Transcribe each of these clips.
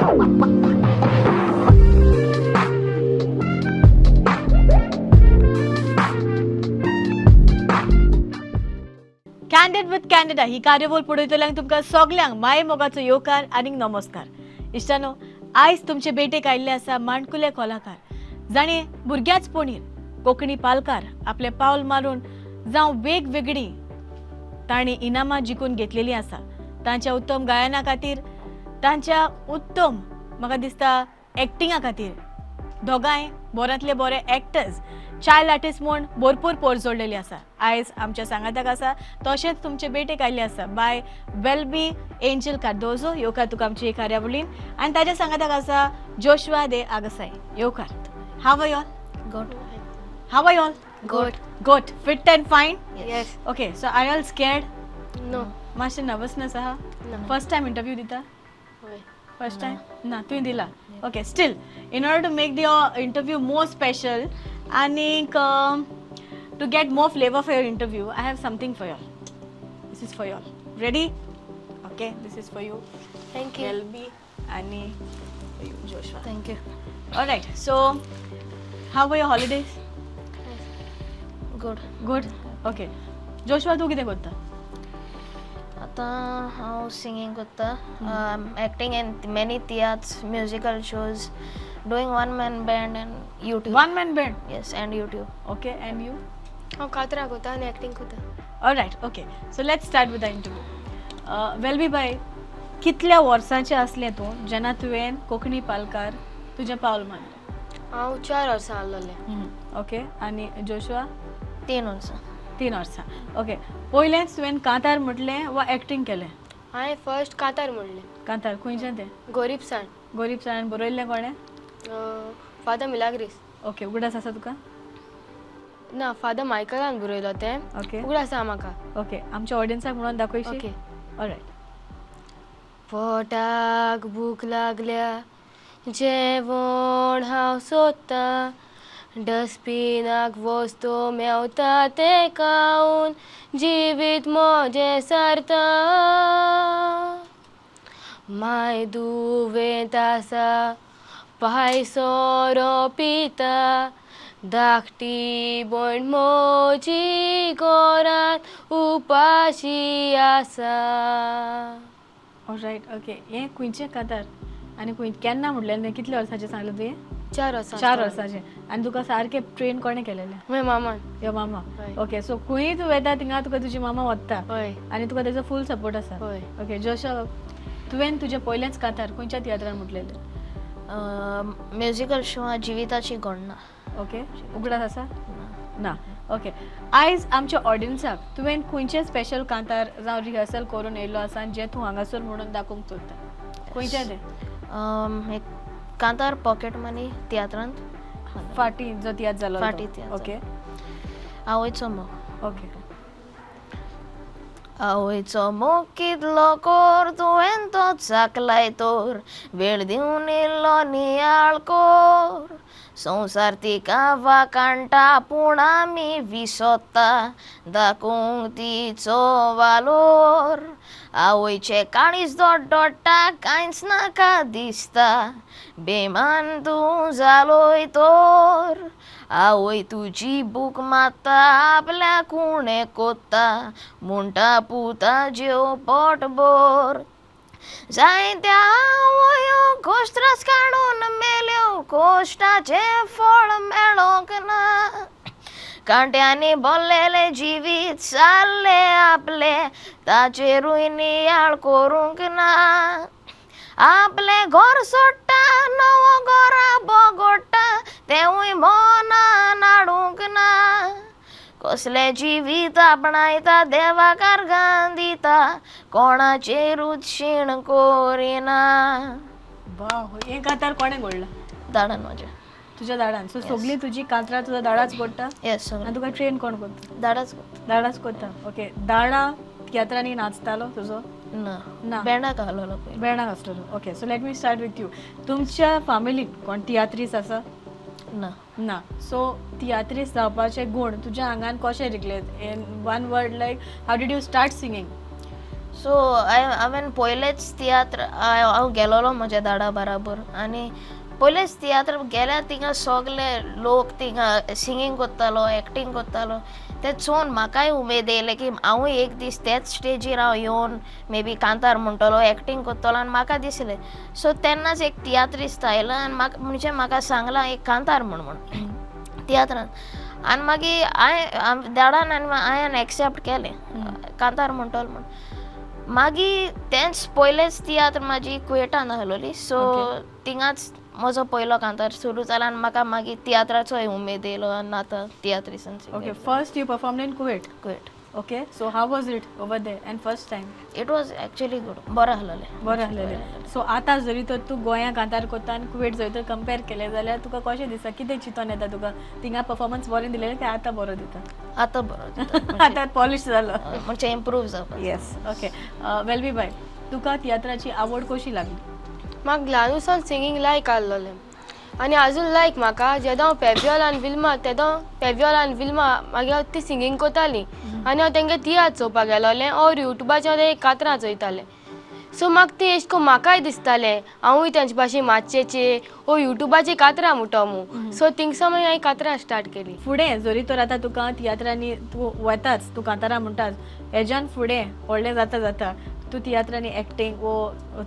Candid with Candida ही कार्यावळ पळयतल्यांक तुमकां सगल्यांक माये मोगाचो येवकार आनी नमस्कार. इश्टानो, आयज तुमचे भेटेक आयिल्ले आसा माणकुले कलाकार जाणे भुरग्याच पणीर कोंकणी पालकार आपले पावल मारून जावं वेगवेगळी तांणी इनामां जिखून घेतलेली आसा. तांच्या उत्तम गायना खातीर, तांच्या उत्तम म्हाका दिसता एक्टिंगा खातीर दोगांय बऱ्यांतले बरे एक्टर्स, चायल्ड आर्टिस्ट म्हूण भरपूर पोर जोडलेली आसा. आयज आमच्या सांगाताक आसा तशेंच तुमचे भेटेक आयिल्ले आसा बाय वेल्बी एंजल कार्दोजो. येवकार तुका आमची कार्यावळीन. आनी ताच्या सांगाताक आसा जोशुआ दे आगसाय. येवकार. How are y'all? Good. How are y'all? Good. Good. Fit and fine? Yes. Okay, so are y'all scared? No. मातशें नर्वसनेस आहा? No. First time interview दिता? हय. फर्स्ट टायम ना, तुवें दिला. Okay, still in order to make the interview more special आनीक to get more flavour for your interview, I have something for y'all. This is for y'all. Ready? Okay, this is for you. Thank you. Welby आनी for you Joshua. Thank you. Alright, so how were your holidays? Good. Good. Okay, Joshua तूं कितें करता? आतां हांव singing करता, acting in many tiatrs, musical shows, doing one man band and YouTube. One man band? Yes, and YouTube. Okay, and you? हांव कातरां कोता आनी एक्टींग कोता. Alright, okay, so let's start with the interview. Welby बाय, कितल्या वर्सांचें आसलें तूं जेन्ना तुवें कोंकणी पालकार तुजें पावल मारलें? हांव 4 वर्सां आसलोलें. ओके, आनी जोशुआ? 3 वर्सां. 3 वर्सां. ओके, पयलेंच तुवें कांतार म्हटलें वा एक्टींग केलें? हांवें फर्स्ट कांतार म्हणलें. कांतार खंयचें तें? गोरीब साण. गोरीब साण बरयल्लें कोणें? फादर मिलाग्रीस. ओके, उगडास आसा तुका? ना, फादर मायकलान बरयलो तें. ओके, उगडास आसा म्हाका. ओके, आमच्या ऑडियन्साक म्हणून दाखयशी? ओके. ऑलरायट. पोटाक भूक लागल्या, जेवण हांव सोदतां, डस्टबिनाक वस्तू मेवता तें खावन जिवीत म्हजें सारता. माय दुवेंत आसा, पांय सोरो पिता, धाकटी भयण म्हजी घरांत उपाशी आसा. All right, okay. हें खंयचें कांतार आनी खंय केन्ना म्हटलें? कितल्या वर्साचें सांगलें तुवें? 4 वर्सां. 4 वर्साचें. आनी तुका सारकें ट्रेन कोणें केलेलें? म्हज्या मामान. यो मामा. हय. ओके, सो खंय तूं वेता थिंगा तुका तुजी मामा वता? हय. आनी तुका तेजो फूल सपोर्ट आसा? हय. ओके, जोशुआ, तुवें तुजें पयलेंच कांतार खंयच्या तियात्रान म्हटलेलें? म्युजिकल शो जिविताची गणना. ओके, उगडास आसा? ना. ओके, आयज आमच्या ऑडियन्साक तुवें खंयचें स्पेशल कांतार जावं रिहर्सल करून येयल्लो आसा जें तूं हांगासर म्हणून दाखोवंक सोदता? खंयचें तें? एक कांतार पॉकेट मनी तियात्रांत. फाटीं जो तियात्र जालो? फाटीं तियात्र. ओके. आवयचो मोग. ओके. आवयचो मोग कितलो कोर, तुवें तो चाकलाय तोर, वेळ दिवन इल्लो नियाळ कोर. संवसार तिका वाकाणटा पूण आमी विसोता, दाखोवंक तिचो वालोर. आवयचें काळीज दोडटा, कांयच नाका दिसता, बेमान तूं जालोय तोर. आवय तुजी भूक मारता, आपल्या कुणे कोत्ता, म्हणटा पुता जेव पोट भर. जायत्या आवयो कोश्ट त्रास काडून मेल्यो, कोश्टाचें फळ मेळोंक ना. कांट्यांनी भरलेलें जिवीत सारलें आपलें, ताचेरूय नियाळ करूंक ना. आपलें घर सोडटा, नवो घरा बोगोडटा, तेंवूय मनान हाडूंक ना. कसलें जिवीत आपणायता, देवाक अर्गां दिता, कोणाचेरूच शीण करिना. वाह, हें कांतार कोणें घडलां? दाडान म्हज्या. तुज्या दाडान. सो सगळीं तुजी कांतरां तुज्या दाडाच घडटा? येस. आनी तुका ट्रेन कोण करता? दाडाच करता. दाडाच करता. ओके, दाडा तियात्रांनी नाचतालो तुजो? ना. ना. बेणाक आसलेलो पयलीं. बेणाक आसलेलो. Okay, so let me start with you. तुमच्या फामिलीन कोण तियात्रीस आसा? ना. ना. सो तियात्रीस जावपाचे गूण तुज्या आंगान कशे Wrigley? In one word, like how did you start singing? So हांवें पयलेच तियात्र हांव गेलोलो म्हज्या दाडा बराबर आनी पयलेच तियात्र गेल्यार थिंगा सगले लोक थिंगा सिंगींग करतालो, एक्टींग करतालो. ते चोवन म्हाकाय उमेद येयले की हांवूय एक दीस तेच स्टेजीर हांव येवन मे बी कांतार म्हणटलो, एक्टींग करतलो आनी म्हाका दिसलें. सो तेन्नाच एक तियात्रिस्त आयलो आनी म्हाका म्हणजे म्हाका सांगलां एक कांतार म्हण म्हूण तियात्रान. आनी मागीर हांवें दाडान आनी हांवें एक्सेप्ट केलें कांतार म्हणटलो म्हूण. मागीर तेंच पयलेच तियात्र म्हाजी कुवेटान आहलोली. सो थिंगाच म्हजो पयलो कांतार सुरू जाला आनी म्हाका मागीर तियात्राचोय उमेद येयलो आनी आतां तियात्रिसान. Okay, first you perform in Kuwait. Kuwait. Okay, so how was it over there and first time? It was actually good, बरें आहलोलें. बरें आहलेलें. सो आतां जरी तर तूं गोंया कांतार कोत्ता आनी कुवेट जरी तर कंपेर केलें जाल्यार तुका कशें दिसता, कितें चिंतोन येता तुका? थिंगा परफॉर्मन्स बरें दिलेलें काय आतां बरो दिता? आतां बरो दिता, आतां पॉलिश जालो म्हणजे इम्प्रूव जावपा. येस. ओके, वेल्वी बाय, तुका तियात्राची आवड कशी लागली? म्हाका ल्हान सिंगींग लायक आहलोलें आनी आजून लायक म्हाका. जेदो हांव पेवियोल आनी विल्मा तेदो पेवियोल आनी विल्मा मागीर हांव ती सिंगींग कोताली आनी हांव तेंगे तियात्र चोवपाक गेलोलें ऑर युट्यूबाचेर हांव ते कातरां चोयतालें. सो म्हाका ती एश कोन म्हाकाय दिसतालें हांवूय तेंचे भाशेन मातशेचे ओ युट्यूबाची कातरां म्हणटा मू. सो थिंगसो मागीर हांवें कातरां स्टार्ट केली. फुडें जरी तर आतां तुका तियात्रांनी तूं वताच, तूं कांतारां म्हणटाच, हेज्यान फुडें व्हडलें जाता जाता तूं तियात्रांनी एक्टींग वो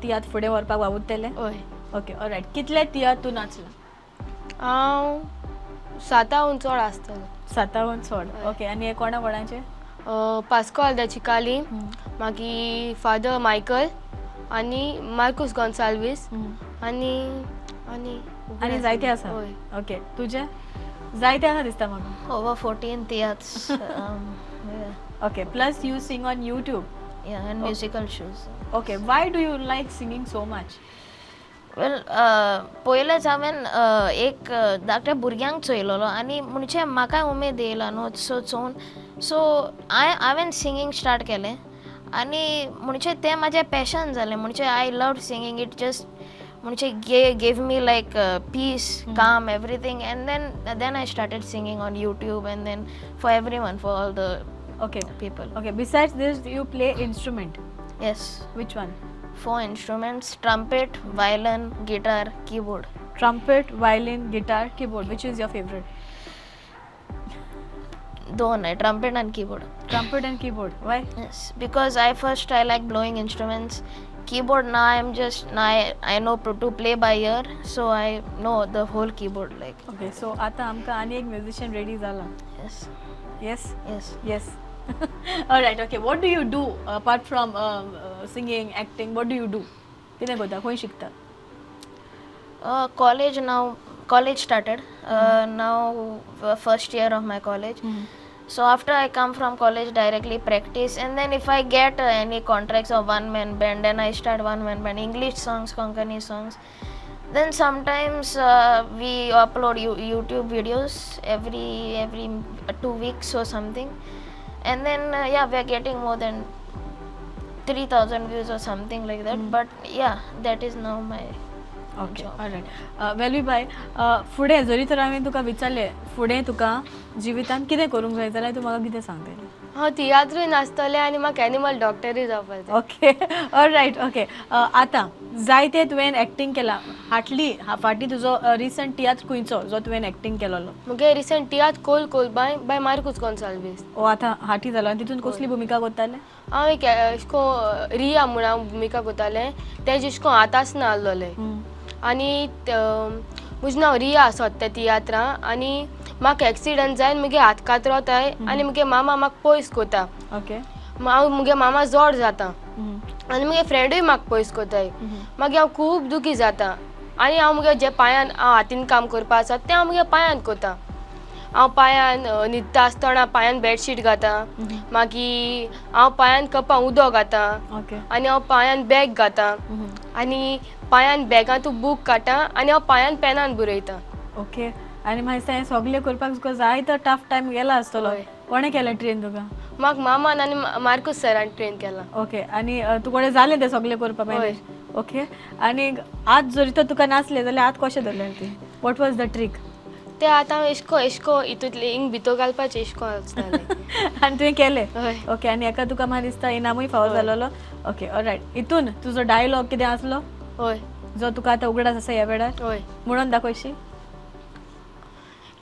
तियात्र फुडें व्हरपाक वावुरतलें? हय. Okay, all right. कितले तियात्र तूं नाचला? हांव 7 चड आसतलो. 7 चड. ओके, आनी हे कोणा कोणाचे? पास्कोआल दा चिकाली, मागीर फादर मायकल आनी मार्कूस गोन्साल्वीस आनी आनी आनी जायते आसा. ओके, तुजे जायते आसा दिसता म्हाका. Over 14 tiatr. Okay, plus you sing on YouTube. Yeah, and musical shows. Okay, why do you like singing so much? Well, पयलेच हांवें एक धाकट्या भुरग्यांक चोयलोलो आनी म्हणजे म्हाकाय उमेद येयला न्हू सो चोवन. सो हांवें सिंगींग स्टार्ट केलें आनी म्हणजे तें म्हाजें पॅशन जालें. म्हणजे I love singing, it just म्हणजे gave me like peace, calm, everything. And then I started singing on YouTube and then for everyone, for all the people. Okay, besides this you play instrument? Yes. Which one? 4 instruments: trumpet, violin, guitar, keyboard. Trumpet, violin, guitar, keyboard. Which is your favorite? दोन आहे, trumpet and keyboard. Trumpet and keyboard. Why? Yes, because I like blowing instruments. Keyboard now I am just now I know to play by ear, so I know the whole keyboard like. Okay, so आता आमका आनी एक musician ready जाला. Yes. Yes? Yes. Yes. All right, okay. What do you do apart from singing, acting? What do you do? कितें करता, खंय शिकता? College now, college started. Now first year of my college. So after I come from college, directly practice, and then if I get any contracts of one man band, then I start one man band, English songs, Konkani songs. Then sometimes we upload YouTube videos every 2 weeks or something. And then yeah, we are getting more than 3,000 views or something like that. But yeah, that is now my okay. job. Alright. वेल्वी बाय, फुडें जरी तर हांवें तुका विचारलें फुडें तुका जिवितांत कितें करूंक जाय जाल्यार तूं म्हाका कितें सांगतलें? हांव तियात्रूय नाचतलें आनी म्हाका एनिमल डॉक्टरूय जावपाक जाय. Okay, all right. ओके, आतां जायते तुवें एक्टींग केलां, हाटली फाटीं तुजो रिसंट तियात्र खंयचो जो तुवें एक्टींग केलोलो? मुगे रिसंट तियात्र कोल कोलबाय बाय मार्कूस गोन्साल्वीस. ओ आतां हाटी जालो. आनी तितून कसली भुमिका करतालें? हांव एक अशें कोन रिया म्हूण हांव भुमिका करतालें. तें अशें कोन आतांच नासलोलें आनी म्हजें नांव रिया आसत त्या तियात्रां आनी म्हाका एक्सिडंट जायन मुगे हात कातरोताय आनी मुगे मामा म्हाका पयस कोता. ओके. हांव मुगे मामा जोड जाता आनी मुगे फ्रेंडूय म्हाका पयस कोताय. मागीर हांव खूब दुखी जाता आनी हांव मुगे जे पांयान हांव हातीन काम करपा आसा तें हांव मुगे पांयान कोता. हांव पांयान न्हिदता आसतना पांयान बेडशीट घाता, मागीर हांव पांयान कपां उदक घाता आनी हांव पांयान बॅग घाता आनी पांयान बॅगांतू बूक काडटा आनी हांव पांयान पेनान बरयता. ओके, आनी म्हाका दिसता हें सगळें करपाक तुका जाय तो टफ टायम गेला आसतलो. कोणें केलें ट्रेन तुका? म्हाका मामान आनी मार्कूस सरान ट्रेन केलां. ओके, आनी तुका जालें तें सगळें करपाक मॅनेज? ओके, आनी आज जरी तर तुका नासलें जाल्यार आज कशें धरलें ती? What was the trick? ते आतां हांव एशको एशको हितूंतले हिंग भितर घालपाचें एशको आसतालें. आनी तुवें केलें? हय. ओके, आनी हेका तुका म्हाका दिसता इनामूय फावो जालोलो. Okay, all right. हितून तुजो डायलॉग कितें आसलो? हय. जो तुका आतां उगडास आसा ह्या वेळार? हय. म्हणून दाखयशी?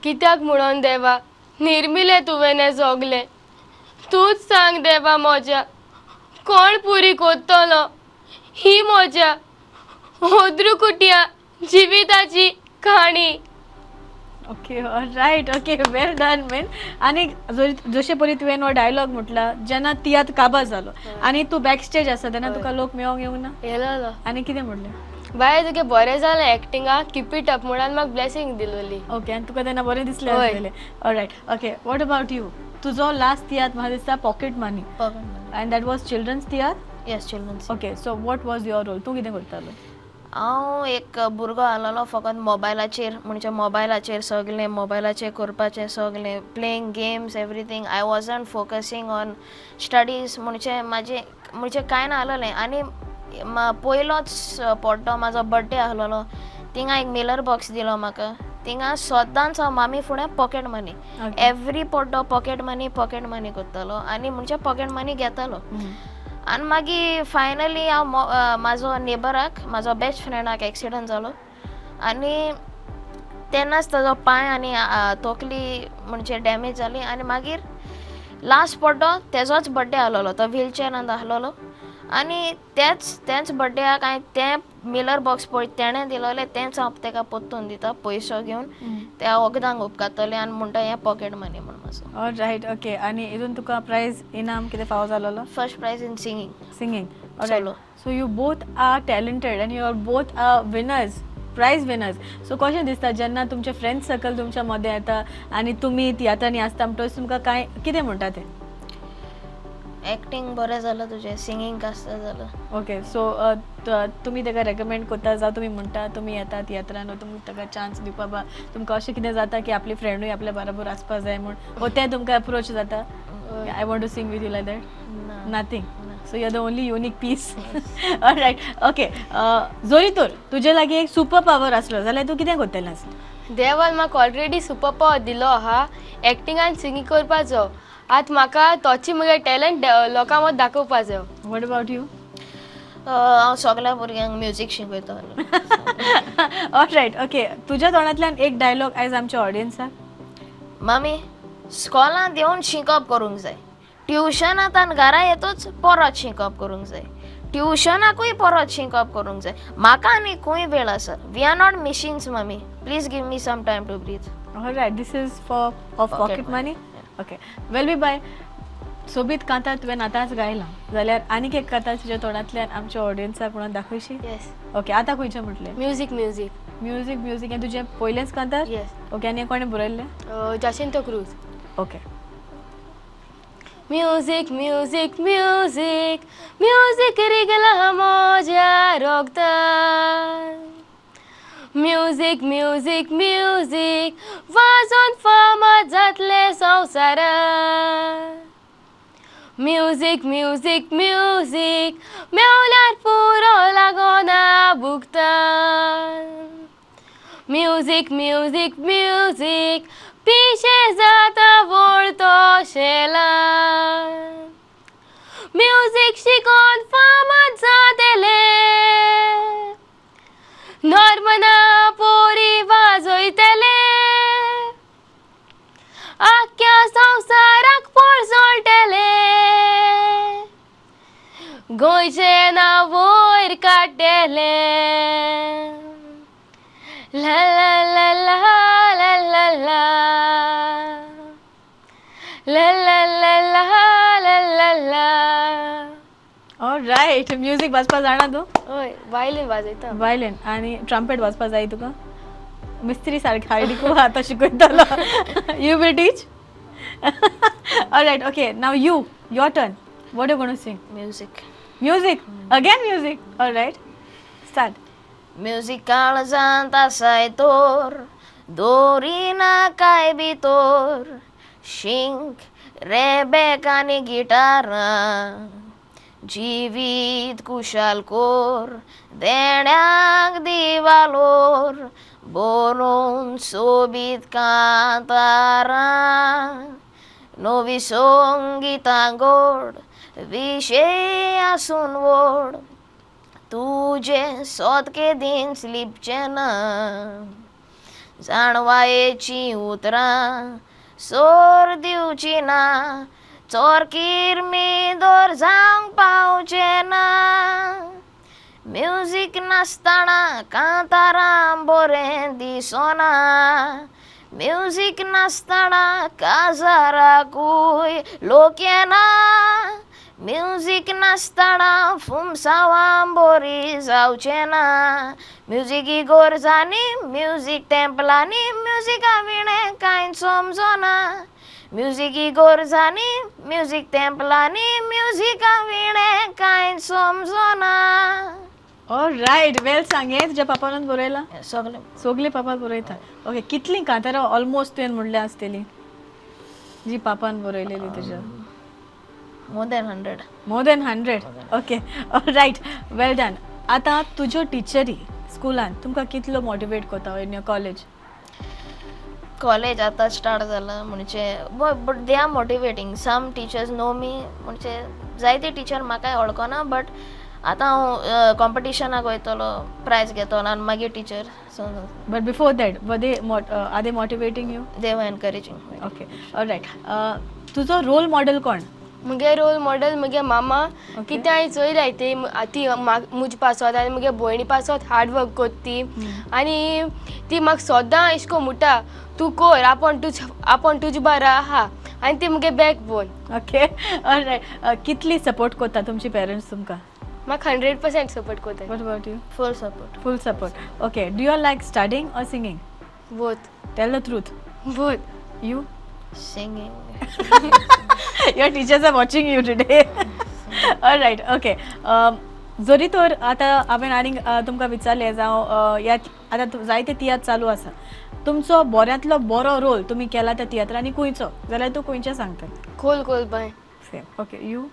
कित्याक म्हणून देवा निर्मिलें तुवें हें सगलें, तूंच सांग देवा म्हज्या कोण पुरी कोत्तलो ही म्हज्या होद्रुकुट्या जिविताची कहाणी. Okay, alright, okay, well done man. आनी जशे परी तुवें हो डायलॉग म्हटला जेन्ना तियात्र काबार जालो आनी तूं बॅक स्टेज आसा तेन्ना तुका लोक मेळोंक येवंक ना? येयलो. आनी कितें म्हणलें? बाय तुगे बरें जालें एक्टिंगा, कीप it up म्हणून म्हाका ब्लेसींग दिलोली. ओके, आनी तुका तेन्ना बरें दिसलें हय. आसलें. Alright, okay, what about you? तुजो लास्ट तियात्र म्हाका दिसता pocket money. Pocket money. And that was children's tiatr? Yes, children's. Okay, so what was your role? तूं कितें करतालो? हांव एक भुरगो आसलेलो फकत मोबायलाचेर, म्हणजे मोबायलाचेर सगलें, मोबायलाचेर करपाचें सगलें, playing games everything. I wasn't focusing on studies, म्हणजे म्हाजें म्हणजे कांय नासलेलें. आनी पयलोच पड्डो म्हाजो बड्डे आसलेलो, थिंगा एक मिलर बॉक्स दिलो म्हाका. थिंगा सदांच हांव मामी फुडें पॉकेट मनी, एवरी पड्डो पॉकेट मनी पॉकेट मनी करतालो आनी म्हणजे पॉकेट मनी घेतालो. आनी मागीर फायनली हांव म्हाजो नेबराक, म्हाजो बेस्ट फ्रेंडाक एक्सिडंट जालो आनी तेन्नाच ताजो पांय आनी तकली म्हणजे डॅमेज जाली. आनी मागीर लास्ट पड्डो तेजोच बड्डे आसलेलो, तो व्हीलचेरान आसलेलो आनी तेच तेच बड्ड्याक हांवें तें मिलर बॉक्स पळय तेणें दिलोलें तेंच हांव तेका परतून दिता, पयसो घेवन त्या वखदांक उपकारतलें आनी म्हणटा हें पॉकेट मनी म्हूण म्हाजो. All right, okay. आनी हितून तुका प्रायज इनाम कितें फावो जालोलो? First prize in singing. Singing. Alright, so you both are talented and you are both are winners, prize winners. So कशें दिसता जेन्ना तुमचे फ्रेंड्स सर्कल तुमच्या मदें येता आनी तुमी तियात्रांनी आसता म्हणटकच तुमकां कांय कितें म्हणटा ते? एक्टींग बरें जालां तुजें, सिंगींग आसता जालां. ओके, सो तुमी ताका रेकमेंड करता जावं तुमी म्हणटा तुमी येता तियात्रान तुमी ताका चान्स दिवपा बा तुमकां अशें कितें जाता की आपली फ्रेंडूय आपल्या बरोबर आसपा जाय म्हूण, वो तें तुमकां अप्रोच जाता I want to sing with you like that? Nothing. So you are the only unique piece. Alright, okay. जोरी तर तुजे लागीं एक सुपर पावर आसलो जाल्यार तूं कितें करतलें आसलें? देवान म्हाका ऑलरेडी सुपर पावर दिलो आहा एक्टिंग आनी सिंगींग करपाचो. आतां म्हाका तोची म्हगे टॅलंट लोकां मदीं दाखोवपाचो. What about you? हांव सगल्या भुरग्यांक म्युजीक शिकयतालो. All right, okay. तुज्या तोंडांतल्यान एक डायलॉग आयज आमच्या ऑडियन्साक. मामी, स्कॉलांत येवन शिकप करूंक जाय, ट्युशनांत आनी घरा येतूच परत शिकप करूंक जाय, ट्युशनाकूय परत शिकप करूंक जाय. म्हाका आनी खंय वेळ आसा? We are not machines mummy, please give me some time to breathe. Alright, this is for of pocket money. Okay, well be bye. सोबीत कांतार तुवें आतांच गायलां जाल्यार आनीक एक कांतार तुज्या तोंडांतल्यान आमच्या ऑडियन्साक म्हणून दाखयशी? येस. ओके, आतां खंयचें म्हटलें? Music music. म्युजीक म्युजीक हें तुजें पयलेंच कांतार? येस. ओके, आनी हें कोणें बरयल्लें? Jacinto Cruz. Okay. Music music music music रिगला म्हज्या रोगतान. म्युजीक म्युजीक म्युजीक वाजोवन फामाद जातलें संवसारान. म्युजीक म्युजीक म्युजीक मेवल्यार पुरो लागोना भुगतान. म्युजीक म्युजीक म्युजीक पिशें जाता वळतो शेलान. म्युजीक शिकोन फामाद जातलें, नॉर्मना पोरी वाजयतले, आख्या संवसाराक पोरजोळटले, गोंयचें नांव वयर काडटले. ला ला ला ला ला ला ला ला ला ला ला ला ला. ऑलरायट, म्युजीक वाजपा जाणा तूं? हय, वायलीन वाजयता. वायलीन आनी ट्रम्पेट वाजपा जाय तुका? मिस्त्री सारकें हायडिकू आतां शिकयतलो. You will teach? Alright, okay, now you, your turn. What you gonna sing? Music. Music again? Music. Alright, start. Music काळजांत आसाय तोर, दोरिना काय भितोर, शिंक रेबेक आनी गिटारां. जिवीत कुशाल कोर देण्याक दिवालोर बरोवन सोबीत कांतारां नवी संगितां गोड विशय आसून व्हड तुजे सोदके दीस लिपचे ना जाणवायेची उतरां सोर दिवची ना चोर किरमी दोर जावंक पावचें ना म्युजीक नासतना कांतारां बरें दिसना म्युजीक नासतना काजाराकूय लोक येना म्युजीक नासतना फुमसांवां बरी जावचें ना म्युजीक गोरजांनी म्युजीक टेंपलांनी म्युजिका विणें कांय समजना म्युजीक गोरजांनी म्युजीक टेंपलांनी म्युजिका विणें कांय समजना. ऑल रायट, वेल सांग. हें तुज्या पापानूच बरयलां? सगळें. सोगले पापान बरयता. ओके, कितलीं कांतारां ऑलमोस्ट तुवें म्हणल्या आसतलीं जी पापान बरयलेली तुज्या? More than 100. More than 100. Okay, right, well done. आतां तुज्यो टिचरी स्कुलान तुमकां कितलो मोटिवेट करता इन your college? College आतां स्टार्ट जाला म्हणजे, but they are motivating. Some teachers know me, म्हणजे जायते टिचर म्हाका वळखना, बट आतां हांव कॉम्पिटिशनाक वयतलो, प्रायज घेतलो आनी मागीर teacher. But before that, they are they motivating you? They were encouraging. Okay, right. तुजो रोल मॉडेल कोण? मुगे रोल मॉडल मुगे मामा. कितें हांवें चोयलाय ती ती मुजे पासत आनी मुगे भयणी पासत हार्ड वर्क कोत्ता ती आनी ती म्हाका सदां अशें कोन्न म्हणटा, तूं कोर, आपूण तुजे बारा आहा आनी ती मुगे back bone. Okay, right. कितली सपोर्ट करता तुमची पेरंट्स तुमकां? म्हाका 100% सपोर्ट कोत्ताय. What about you? Full support. Full support. Okay, do you like studying or singing? Both. Tell the truth. Both. You? Singing. Your teachers are watching you today. All right, okay. जरी तर आतां हांवें आनीक तुमकां विचारलें जावं ह्या आतां जायते तियात्र चालू आसा, तुमचो बऱ्यांतलो बरो रोल तुमी केला त्या तियात्रांनी खंयचो जाल्यार तूं खंयचें सांगता? खोल खोल बाय. सेम. Okay, you?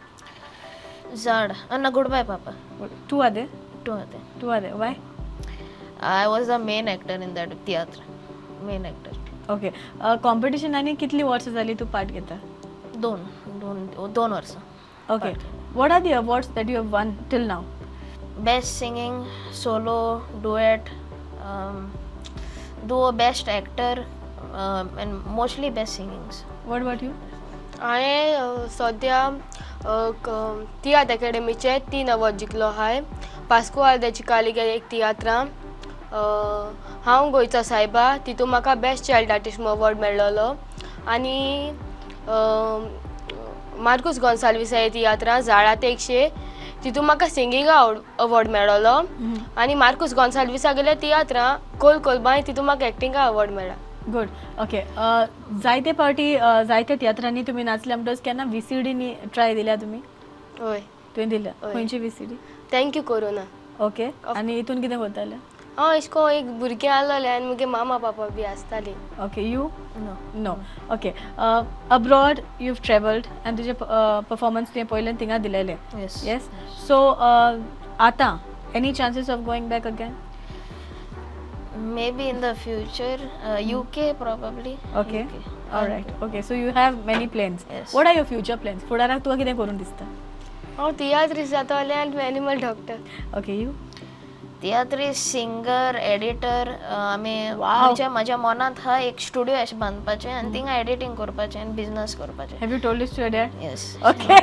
झाड ना, good bye papa. Two are they? Two are they. Two are they. Why? I was the main actor in that tiatr, main actor. Okay, कॉम्पिटिशनांनी कितली वर्सां जाली तूं पार्ट घेता? दोन दोन 2 वर्सां. Okay, what are the awards that you have won till now? Best singing solo, duet, duo, best actor and mostly best singings. What about you? हांवें सद्या तियात्र एकेडमीचे तीन अवॉर्ड जिखलो आहाय. पास्कुआल दे चिकाली एक तियात्रां हांव गोंयचो सायबा, तितून म्हाका बेस्ट चायल्ड आर्टिस्ट म्हूण अवॉर्ड मेळ्ळलो आनी मार्कूस गोन्साल्वीसा तियात्रां झाडा तेगशे, तितून म्हाका सिंगिंगा अवॉर्ड मेळ्ळलो आनी मार्कूस गोन्साल्वीसा गेल्या तियात्रां कोल कोलबाय, तितून म्हाका एक्टिंगा अवॉर्ड मेळ्ळा. Good, okay. जायते पावटी जायते तियात्रांनी तुमी नाचल्या म्हणटकच केन्ना विसीडीनी ट्राय दिल्या तुमी? हय. तुवें दिल्या? हय. खंयची विसीडी? Thank you corona. Okay, आनी हितून कितें करतालें? हांव अशें कोन्न एक भुरगें आसलोलें आनी मुगे मामा पापा बी आसतालीं. Okay, you? No. No. Okay, abroad you travelled आनी तुजें परफॉर्मन्स तुवें पयलें थिंगा दिलेलें? Yes. Yes. सो आतां any chances of going back again? Maybe in the future, UK probably. Okay. UK. All right. Okay. So you have many plans. Yes. What are your future plans? फुडाराक तुका कितें करूंक दिसता? हांव तियात्रीस जातोलें आनी animal doctor. Okay, you? तियात्रीस, singer, editor. आमी म्हणजे म्हज्या मनांत हा एक स्टुडियो अशें बांदपाचें आनी थिंगा एडिटींग करपाचें आनी बिजनस करपाचें. Have you told this to your dad? Yes. Okay,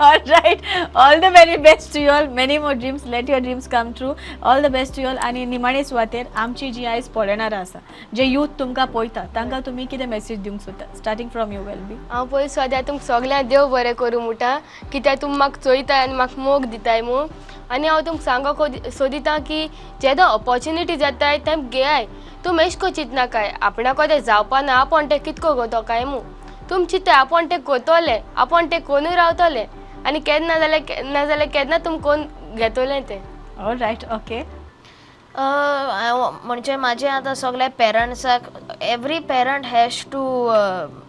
all right. All the very best to you all. Many more dreams. Let your dreams come true. All the best to you all. आनी निमाणे सुवातेर आमची जी आयज पळयणारां आसा, जे youth तुमकां पळयता, तांकां तुमी कितें मेसेज दिवंक सोदता? Starting from you, Welby. हांव पयलीं सद्या तुमकां सगल्यांक देव बरें करूं म्हणटा, कित्याक तुमी म्हाका चोयताय आनी म्हाका मोग दिताय म्हूण. आनी हांव तुमकां सांगोंक सोदिता की जेदो ऑपॉर्चुनिटी जाताय तें घेयाय. तुमी एश कोन्न चिंतनाकाय आपणाक तें जावपा ना, आपूण तें कितको करतो काय म्हूण. तुमी चिंताय आपूण तें करतलें, आपूण तें कोनूय रावतलें आनी केन्ना जाल्यार ना जाल्यार केन्ना तुमी कोन्न घेतलें तें. All right, okay. हांव म्हणजे म्हाजें आतां सगल्या पेरंट्साक Every parent has to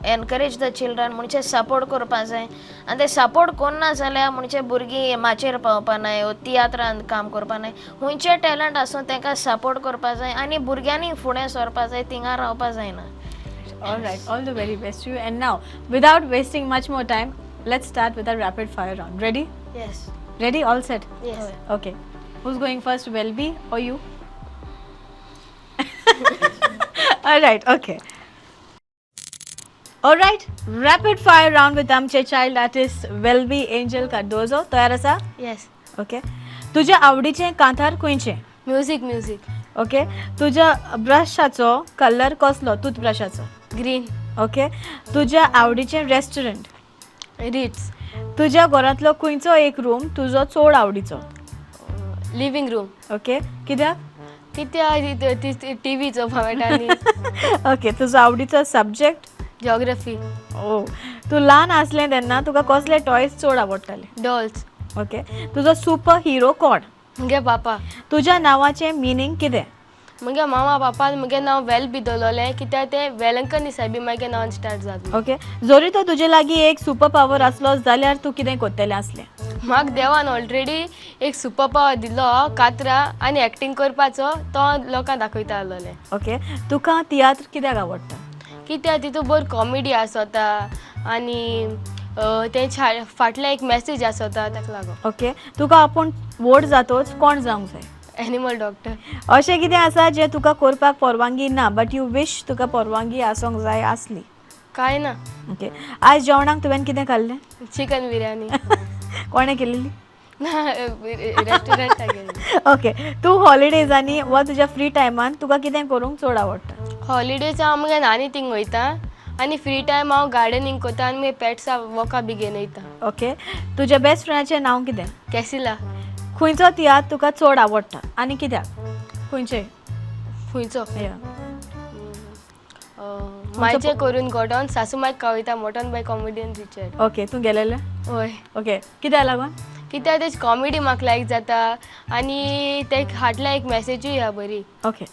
encourage the children, म्हणजे सपोर्ट करपा जाय आनी ते सपोर्ट कोन्ना जाल्यार म्हणजे भुरगीं माचयेर पावपा नाय वो तियात्रान काम करपा नाय. खुंयचें टॅलंट आसूं तांकां सपोर्ट करपा जाय आनी भुरग्यांनी फुडें सरपा जाय, थिंगा रावपा जायना. All right, all the very best to you. And now, without wasting much more time, let's start with our rapid fire round. Ready? Yes. Ready? All set? Yes. Okay. Who's going first, Welby or you? All right, okay. All right, rapid fire round with आमचे child artist Welby Angel Cardozo. तयार आसा? येस. Okay. तुज्या आवडीचें कांतार खंयचें? Music music. Okay. तुज्या ब्रशाचो colour कसलो, टूथब्रशाचो? Green. Okay. तुज्या आवडीचें रेस्टॉरंट? रिट्स. तुज्या घरांतलो खंयचो एक रूम तुजो चड आवडीचो? Living room. Okay, कित्याक? कित्याक टी व्ही चोवपा मेळटा आनी ओके. तुजो आवडीचो सब्जेक्ट? जॉग्रफी. ओ, तूं ल्हान आसलें तेन्ना तुका कसले टॉयज चड आवडटाले? डॉल्स. ओके. तुजो सुपर हिरो कोण? मुगे पापा. तुज्या नांवाचें मिनींग कितें? मुगे मामा पापान मुगे नांव वेल बी दवरलें कित्याक तें वेलंकनी सायबी मागे नांवान स्टार्ट जाता. ओके. जरी तो तुजे लागीं एक सुपर पावर आसलो जाल्यार तूं कितें करतलें आसलें? म्हाका देवान ऑलरेडी एक सुपर पावर दिल्लो, कातरा आनी एक्टींग करपाचो, तो लोकांक दाखयता आसलोलें. ओके. तुका तियात्र कित्याक आवडटा? कित्याक तितू बरी कॉमेडी आसता आनी तेंच्या फाटल्यान एक मॅसेज आसता, ताका लागून. ओके. तुका आपूण व्हड जातोच कोण जावंक जाय? Animal doctor. अशें कितें आसा जें तुका करपाक परवानगी ना बट you wish तुका परवानगी आसूंक जाय आसली? कांय ना. ओके. आयज जेवणाक तुवें कितें खाल्लें? चिकन बिरयानी. कोणें केलेली? ना, रेस्टॉरंटाक गेल्ली. ओके. तूं हॉलिडेजांनी वा तुज्या फ्री टायमान तुका कितें करूंक चड आवडटा? हॉलिडेज हांव मुगे नानी थिंग वयता आनी फ्री टायम हांव गार्डनिंग करता आनी मुगे पेट्सा वॉका बी घेवन वयता. ओके. तुज्या बेस्ट फ्रेंडाचें नांव कितें? कॅसिला. खंयचो तियात्र तुका चड आवडटा आनी कित्याक? खंयचें? खंयचो? या. मायचें करून गोडोन सासू मायक कविता मोटन बाय कॉमेडियन रिचर्ड. ओके. तूं गेलेलें? हय. ओके, कित्याक लागून? कित्याक तेजी कॉमेडी म्हाका लायक जाता आनी ते फाटल्यान एक मॅसेजूय आहा बरी. ओके.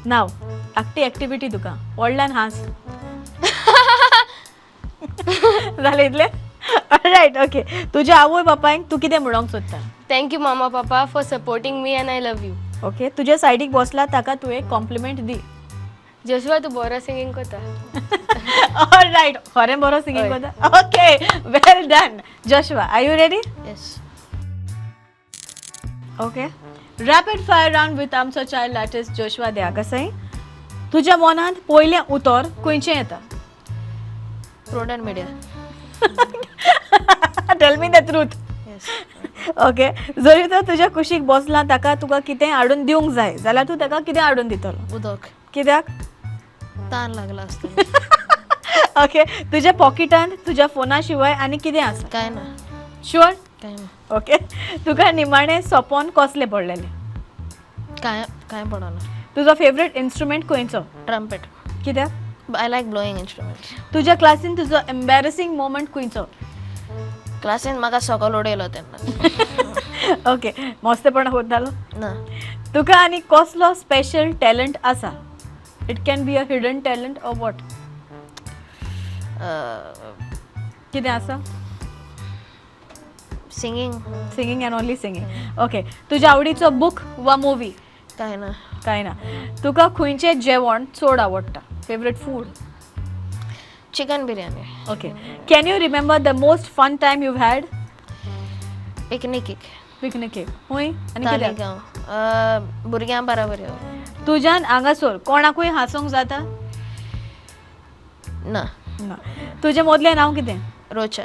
नाव धाकटी एक्टिविटी तुका व्हडल्यान हांस. जालें इतलें? रायट. ओके. तुज्या आवय बापायक तूं कितें म्हणोंक सोदता? Thank you mama papa for supporting me and I love you. Okay. तुज्या सायडीक बसला ताका तूं एक कॉम्प्लिमेंट दी. जोशुआ, तूं बरो सिंगींग करता. रायट, खरें बरो सिंगींग हय. करता. Okay, well done Joshua. Are you ready? Yes. Okay. Rapid fire round with आमचो चायल्ड आर्टिस्ट जोशुआ देआकसाई. तुज्या मनांत पयलें उतर खंयचें येता? Prudent media. Tell me the truth. Yes. Okay. जरी तर तुज्या कुशीक बसला ताका तुका कितें हाडून दिवंक जाय जाल्यार तूं ताका कितें हाडून दितलो? उदक. कित्याक? तान लागला आसतलें. ओके. तुज्या पॉकेटांत तुज्या फोना शिवाय आनी कितें आसा? कांय ना. शुअर? कांय ना. ओके. तुका निमाणें सोंपोन कसलें पडलेलें? कांय कांय पडना. तुजो फेवरेट इन्स्ट्रुमेंट खंयचो? ट्रम्पेट. कित्याक? I like blowing instruments. तुज्या क्लासीन तुजो एम्बेरसिंग मोमेंट खंयचो? क्लासीन म्हाका सकल उडयलो तेन्ना. ओके. मस्तेपण जालो? ना. तुका आनी कसलो स्पेशल टॅलंट आसा? It can be a hidden talent or what? कितें आसा? Singing. Singing and only singing. Okay. तुज्या आवडीचो बूक वा मुवी? कांय ना. कांय ना. तुका खंयचें जेवण चड आवडटा, favourite food? Chicken biryani. Okay. Can you remember the most fun time you had? पिकनिकीक. पिकनिकेक खंय आनी कित्याक? तालिगांव, भुरग्यां बराबर यो. तुज्यान हांगासर कोणाकूय हांसोंक जाता? ना. ना. तुजें मदलें नांव कितें? रोचा.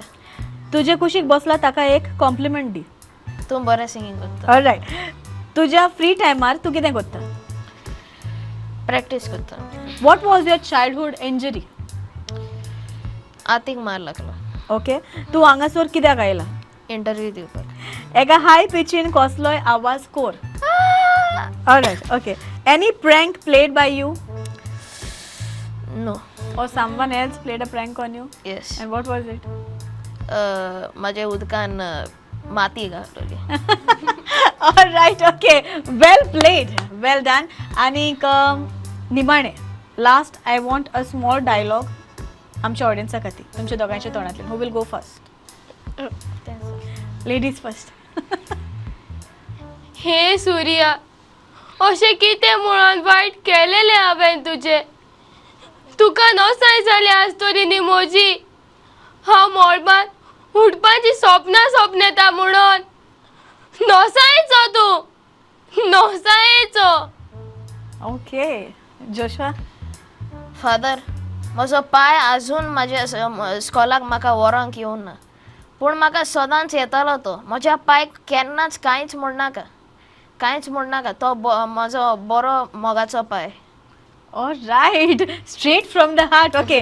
तुजे कुशीक बसला ताका एक कॉम्प्लिमेंट दी. तूं बरें सिंगींग करता. रायट. तुज्या फ्री टायमार तूं कितें करता? प्रॅक्टीस करता. What was your childhood injury? हातीक मार लागलो. ओके. तूं हांगासर कित्याक आयला? इंटरव्यू दिवपाक. एका हाय पिचीन कसलोय आवाज कोर. Alright, okay. Any prank played by you? No. Or someone else played a prank on you? Yes. And what was it? म्हाज्या उदकान माती घातलेली. Alright, okay. Well played, well done. आनीक निमाणें Last I want a small dialogue आमच्या ऑडियन्सा खातीर तुमच्या दोगांयच्या तोंडांतल्यान. Who will go first? Ladies first. हे सुर्या, अशें कितें म्हणून वायट केलेलें हांवें तुजें? तुका नोसाय जाली आसतली न्ही म्हजी. हांव मळबांत उडपाची सपनां सपनेता म्हणून नोसायचो तूं, नोसायचो. Okay, Joshua. फादर, म्हजो पांय आजून म्हाज्या स्कॉलाक म्हाका व्हरोंक येवना, पूण म्हाका सदांच येतालो तो. म्हज्या पायक केन्नाच कांयच म्हणनाका, कांयच म्हणनाका. तो म्हजो बरो मोगाचो पांय. All right, straight from the heart. Okay,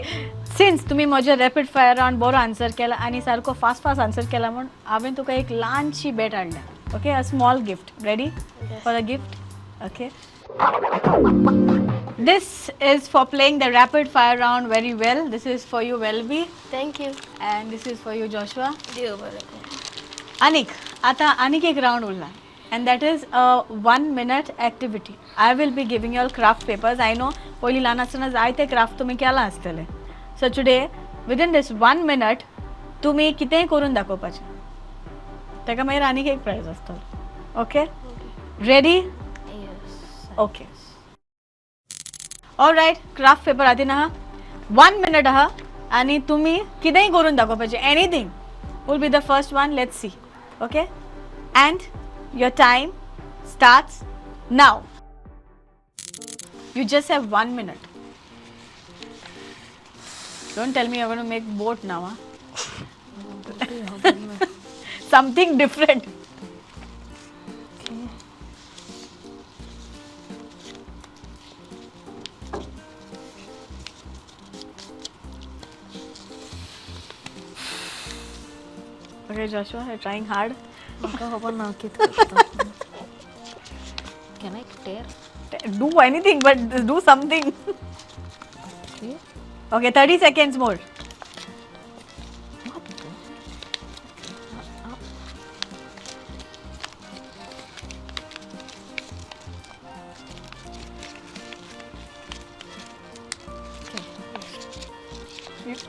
since तुम्ही म्हज्या रॅपीड फायर रावंड बरो आन्सर केला आनी सारको फास्ट फास्ट आन्सर केला म्हूण हांवें तुका एक ल्हानशी भेट हाडल्या. Okay, a small gift. Ready for a gift? Okay, this is for playing the rapid fire round very well. This is for you, Welby. Thank you. And this is for you, Joshua. देव बरें करूं. आनीक आतां आनीक एक round उरला and that is a 1 minute activity. I will be giving you all craft papers. I know पयलीं ल्हान आसतना जायते क्राफ्ट तुमी केलां आसतलें. So today within this 1 minute तुमी कितेंय करून दाखोवपाचें. ताका मागीर आनीक एक प्रायज आसतलो. Okay, ready? Yes. Okay, all right. Craft paper हातीन आहा, 1 मिनट आहा आनी तुमी कितेंय करून दाखोवपाचें. Anything. Will be the first one? Let's see. Okay, and your time starts now. You just have 1 minute. Don't tell me you gonna make boat now. Something different. Okay, Joshua, you're trying hard. म्हाका खबर ना कितें करता. Can I tear? Do anything, but do something. Okay, 30 seconds more.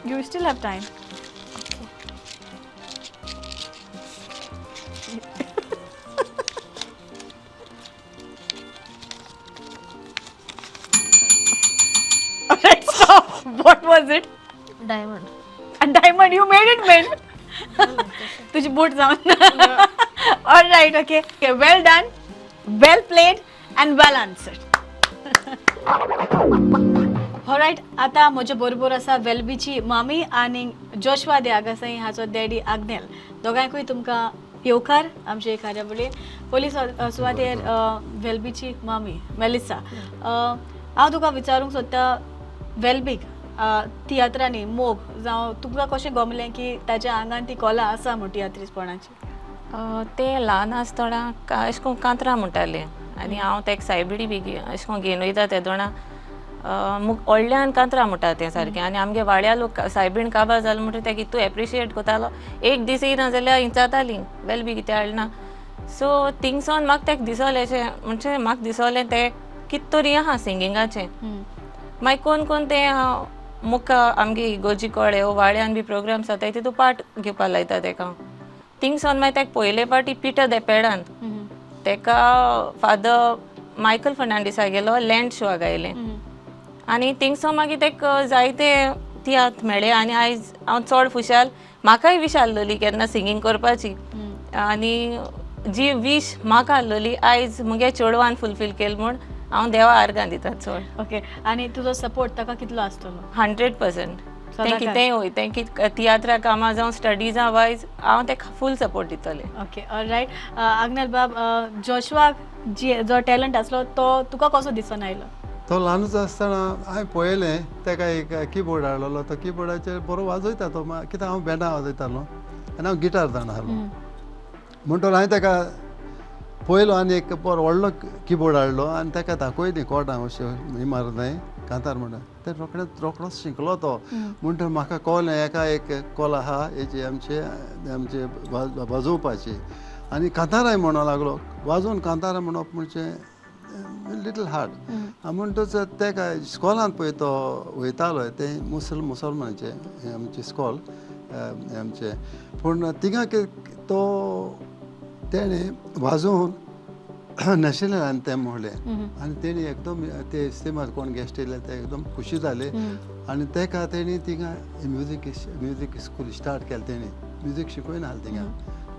You still have time. Alright, stop. What was it? Diamond. A diamond. You made it, man. तुझी बोट जाऊन. All right, okay. Okay, well done, well played and well answered. All right, आता म्हज्या बरोबर आसा वेल्बीची मामी आनी Joshua दे आगासाई हाचो daddy Agnel. दोगांयकूय तुमकां येवकार आमचे कार्यावळीन. पयली सुवातेर वेल्बीची मामी मेलिसा, हांव तुका विचारूंक सोदता, वेल्बीक तियात्रांनी मोग जावं तुमकां कशें गमलें की ताच्या आंगान ती कला आसा म्हूण तियात्रिस्तपणाची? तें ल्हान आसतना अशें करून कांतरां म्हणटालें आनी हांव तेका सायबिणी बी अशें करून घेवन वयता तेदोणा व्हडल्यान कांतरां म्हणटा तें सारकें. आनी आमगे वाड्या लोक सायबीण काबार जालो म्हणटकीर तेका इतू एप्रिशिएट करतालो. एक दीस येयना जाल्यार विचारतालीं वेल बी कित्याक हाडना. सो थिंगसोन म्हाका तेका दिसोलें अशें, म्हणजे म्हाका दिसोलें तें कित तरी आहा सिंगिंगाचें. मागीर कोण कोण तें मुखार आमगे इगोर्जी कडेन वो वाड्यान बी प्रोग्राम जाताय तितू पार्ट घेवपा लायता तेका. थिंगसोन मागीर तेका पयले पाटी पिटर देपेडान तेका फादर मायकल फर्नांडीसा गेलो लँड शोआक आयलें आनी थिंगसोन मागीर तेका जायते तियात्र मेळ्ळे. आनी आयज हांव चड खुशाल, म्हाकाय वीश आसलोली केन्ना सिंगींग करपाची आनी जी वीश म्हाका आसलोली आयज मुगे चेडवान फुलफील केली म्हूण हांव देवा आर्गां दिता चड. ओके, आनी तुजो सपोर्ट ताका कितलो आसतलो? 100%. तें कितेंय वय, तें तियात्रा कामां जावं स्टडीजां वायज हांव तेका फूल सपोर्ट दितलें. Okay, alright. आग्नेल बाब, जोशवाक जी जो टॅलंट आसलो तो तुका कसो दिसून आयलो? तो ल्हानूच आसतना हांवें पळयलें तेका एक किबोर्ड हाडलेलो, तो किबोर्डाचेर बरो वाजयता तो. कित्याक हांव बँडां वाजयतालो आनी हांव गिटार जाणा आसलो म्हणटोर हांवें तेका पळयलो आनी एक बरो व्हडलो किबोर्ड हाडलो आनी तेका दाखयली कोर्टां अश्यो इमारत कांतार म्हणटा ते रोखडेच रोखडोच शिकलो तो. म्हणटोर म्हाका कळ्ळें हेका एक कला आहा हेजी आमचे आमचे वाजोवपाची. आनी कांताराय म्हणूंक लागलो वाजोवन. कांतारां म्हणप म्हणजे Little hard. म्हणटच तेका इस्कॉलांत पळय तो वयतालो, तें मुसलमानाचें हें आमचें इस्कॉल आमचें, पूण थिंगा तो तेणें वाजोवन नॅशनल आनी तें म्हणलें आनी तेणी एकदम ते इस्तिमार कोण गेस्ट येयले ते एकदम खुशी जाले आनी तेका तेणी थिंगा म्युजीक म्युजीक स्कूल स्टार्ट केलें. तेणी म्युजीक शिकयना आसलें थिंगा,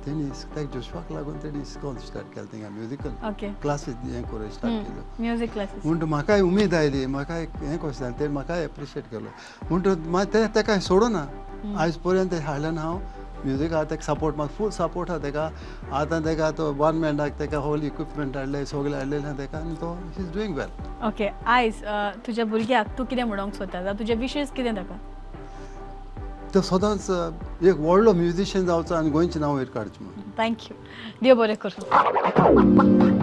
तेणी तेका जोशवाक लागून तेणी इस्कॉल स्टार्ट केलें थिंगा, म्युजिकल क्लासीस हें करून स्टार्ट केल्यो. Music classes. म्हणटा म्हाकाय उमेद आयली, म्हाकाय हें कशें जालें, तें म्हाकाय एप्रिशिएट केलो. म्हणटच मागीर तें तेका सोडूना आयज पर्यंत हाडल्यान हांव म्युजीक आहा तेका सपोर्ट, म्हाका फूल सपोर्ट आहा तेका. आतां तेका तो वन मॅनाक तेका होल इक्विपमेंट हाडले, सगळें हाडलेलें आहा तेका आनी तो he is doing well. Okay, आयज तुज्या भुरग्याक तूं कितें म्हणोंक सोदता, जावं तुजे विशेस कितें ताका? तो सदांच एक व्हडलो म्युजिशियन जावचो आनी गोंयचें नांव वयर काडचें म्हणून. Thank you, देव बरें करूं.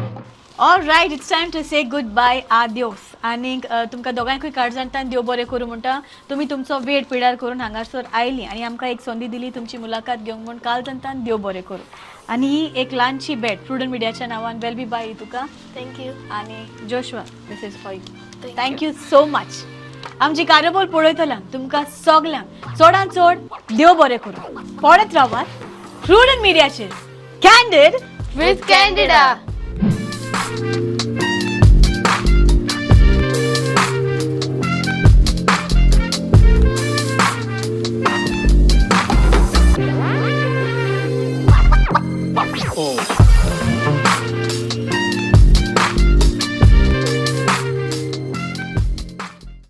All right, it's time to say good bye, adios. आनीक तुमकां दोगांयकूय काळजांतल्यान देव बरें करूं म्हणटा. तुमी तुमचो वेळ पिड्यार करून हांगासर आयली आनी आमकां एक संदी दिली तुमची मुलाखत घेवंक म्हूण काळजांतल्यान देव बरें करूं. आनी ही एक ल्हानशी भेट प्रुडंट मिडियाच्या नांवान वेलबी बाय ही तुका. Thank you. आनी Joshua, this is for you. Thank thank you so much. आमची कार्यावळ पळयतल्यांक तुमकां सगल्यांक चडान चड देव बरें करूं. पळयत रावात प्रुडंट मिडियाचेर कॅन्डीड विथ कॅन्डिडा.